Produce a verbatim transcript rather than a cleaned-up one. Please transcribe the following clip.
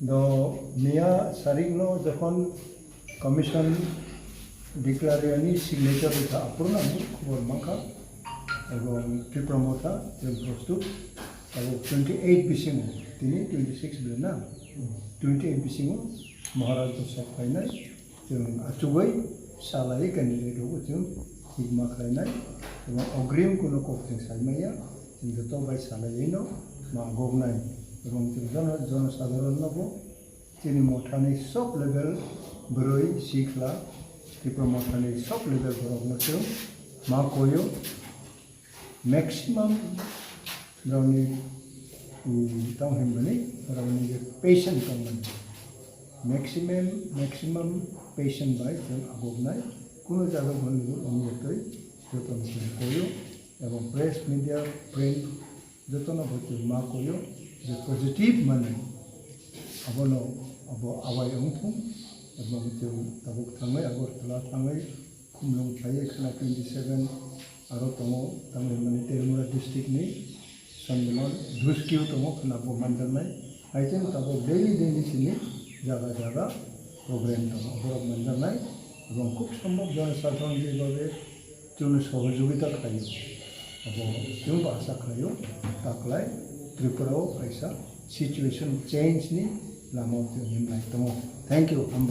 Do miya sarik no jokhon commission declare yani signature rikha, aphuru no ang khobor mankha. Ebong Tipra Motha, Tripura Motha, abo twenty eight bisingo, tini twenty six ble na, twenty eight bisingo Maharaj bo sok khlainai, chwng achugwi salai candidate rokbo chwng hikma khlainai, ebong ogrim kuno kok chwng saimaya, chwng joto bai salaiwi no ma goknai, ebong chwng jono, jono sadharon no bo chini mothani sob level bwrwi sikla, Tipra Mothani sob level borok no chwng ma koyo, maximum borokni, mm, tong hwnmani, borokni je patient tongmani, maximum, maximum patient bai chwng agoknai, kuno jaga bo nugwi wngya twi jotono chwng koyo, ebong press, media, print, jotono bo chwng ma koyo je positive mani abono abo awai wngthung, ebong chwng tabuk thangwi Agartala thangwi Khumlung phaiwi khwna twenty seven aro tongo, tamo hwnmani Terimura district ni Sonnimon Dhuskeo tongo khwna bo manjaknai. Hai khe tabuk daily daily chini jaga jaga program tongo, borok manjaknai. Ebong khub sombhob jono sadharon jebabe chwngno sohojogita khlaio. Abo chwngbo asa khlaio, taklai Tripura o kaisa situation change ni lama o chwng himlai tongo. Thank you, hambai.